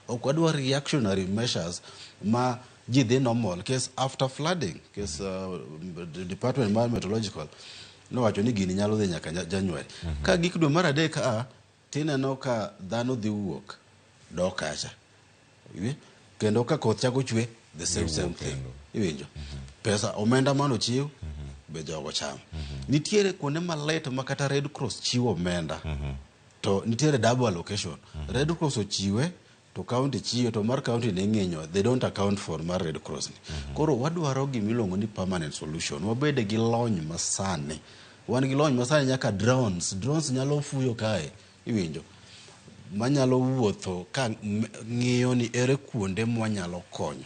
Ok wadwar reactionary measures ma ji dhi normal case after flooding case department mar meteorological nowacho ni gini nyalo dhi nyaka January. Ka gik dwe mar adek a tineno ka dhano dhi wuok dok kacha. Iwi? Kendo ka koth chako chwe the same same Giwuok thing. kendo. Iwinjo? Pesa omenda manochiw be jogo chamo. Nitiere kuonde malit ma kata Red Cross chiwo omenda. To nitiere double allocation. Red Cross ochiwe to county chiwe to mar county ne ng'inyo they don't account for mar Red Cross ni. Koro wadwaro gimiluongo ni permanent solution. Wabede gi lony masani. Wan gi lony masani nyaka drones. Drones nyalo fuyo kae. Iwinjo? Manyalo wuotho ka ng'iyo ni ere kuonde mwanyalo konyo.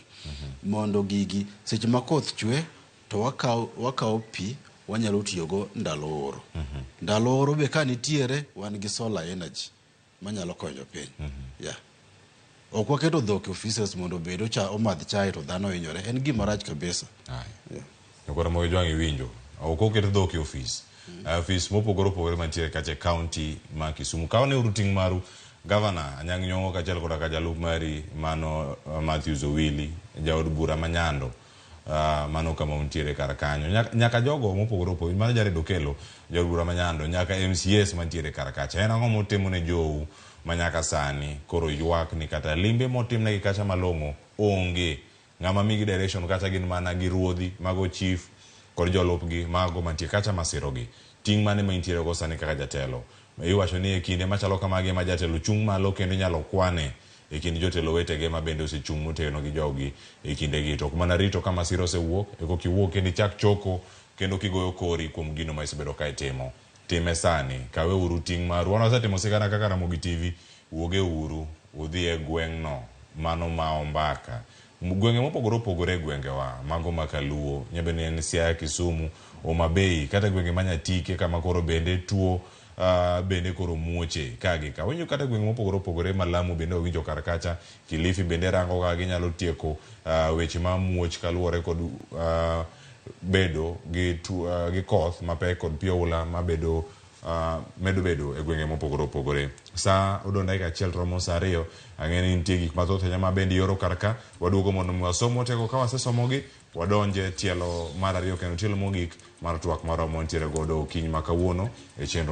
Mondo gigi seche ma koth chwe to wakawo wakawo pi wanyalo tiyogo ndalo oro. Ndalo oro be ka nitiere wan gi solar energy manyalo konyo piny. Yeah. Ok waketo dhok e offices mondo obed ocha omadh chae to dhano hinyore. En gima rach kabisa. Aya. Yeah. Nyakwa Ramogi Jwang' iwinjo. Ok oket dhok e ofis. Ofis mopogore opogore mantiere kacha e county ma Kisumu. Kaw ne uru ting' maru. Gavana Anyang' Nyong'o kaachiel koda ka jalup mari mano Matthews Owili, jaod bura ma Nyando. Mano kama untiere kar kanyo. Nyaka jogo mopogore opogore, mano Jared Okello, jaod bura ma Nyando, nyaka MCAs mantiere kar kacha. En ang'o mutimo ne jou ma nyaka sani koro ywak ni kata limbe motimnegi kacha malong'o onge. Ng'ama migi direction kacha gin mana gi ruodhi, mago chief kod jolupgi, mago mantie kacha masirogi. Ting' mane ma intiere go sani kaka jatelo? Iwacho ni e kinde machalo kamagi ema jatelo chung' malo kendo inyalo kwane e kind jotelo wetege ma bende osechung' motegno gi joggi e kindegi. To ok mana rito ka masira osewuok e koka iwuog kendo ichak choko kendo kigoyo kori kuom gino ma isebedo ka itimo. Time sani. Kawe uru ting' maru. Wan wasetimo sigana kaka Ramogi TV. Wuoge uru udhi e gweng'no mano ma ombaka. Gwenge mopogore opogore e gwengewa, mago ma Kaluo, nyalo bedo ni en Siaya, Kisumu, Homa Bay, kata gwenge ma Nyatike kama koro bende tuo bende koro muoche ka gi ka. Winjo kata gwenge mopogore opogore ma Lamu bende wawinjo kar kacha, Kilifi bende rango kaka ginyalo tieko weche ma muoch kaluwore kod bedo gi, gi koth mapek kod pi oula mabedo medo bedo e gwenge mopogore opogore. Sa odong' dakika achiel romo sa ariyo, ang'e ni nitie gik mathoth ahinya ma bende ioro kar ka, waduogo mondo mi wasom otego ka wasesomogi, wadonje tielo mar ariyo kendo tielo mogik mar twak marwa ma wantiere godo okinyi ma kawuono e chenro.